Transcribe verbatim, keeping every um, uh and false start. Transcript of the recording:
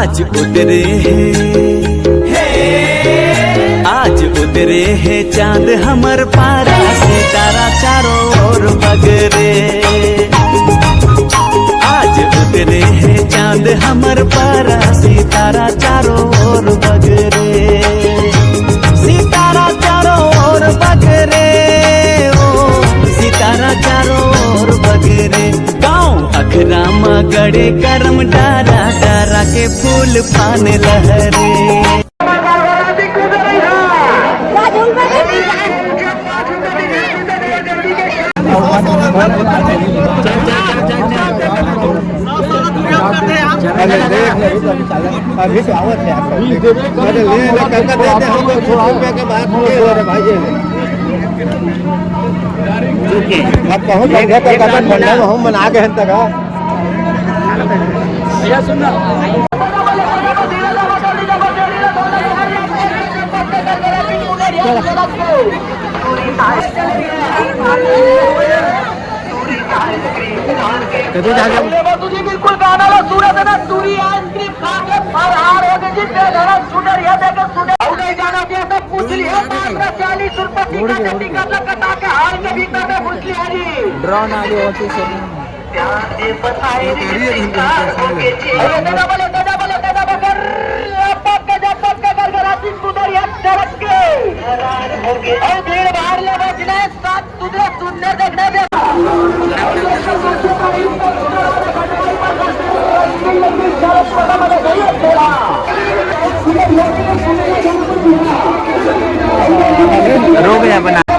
आज उतरे हे, आज उतरे हे चांद हमर पारा, सितारा चारों ओर बगरे। आज उतरे रे हे चांद हमर पारा, सितारा चारों ओर बगरे, सितारा चारों ओर बगरे, ओ सितारा चारों ओर बगरे। गाँव अखरा म गड़े करम डारा, डारा के फूल पान लहरे। अरे देख, अभी तो आवत है आप। अरे ले, ले, कल का देते हम लोग, छो रुपया के बात किए, अरे भाई, ये ले। अब कहूँ, एक, एक ठंडा में हम बना के हैं तक, हाँ। कधी झालं? तुझी बिल्कुल गाना ला सूरत है ना, सूरी आइसक्रीम खा के फरार हो गई जी, बेधड़क छूटर, ये देखे छूटर। और नहीं जाना कि ऐसा पूछ लिया, मात्र चालीस रुपए टिकट है, टिकट ला कटा के हाल के भीतर में घुस लिया जी। ड्रोन आ गया, ऑफिस से। अरे, दादा बोले, दादा बोले, दादा बोले, कर, अब पक के जा, पक के, कर, कर, आशीष कुमार, यार, सड़क के। अरे, भीड़ भाड़ ले बचने, साथ तुझे सुनने देखने दे। रोक जा बना।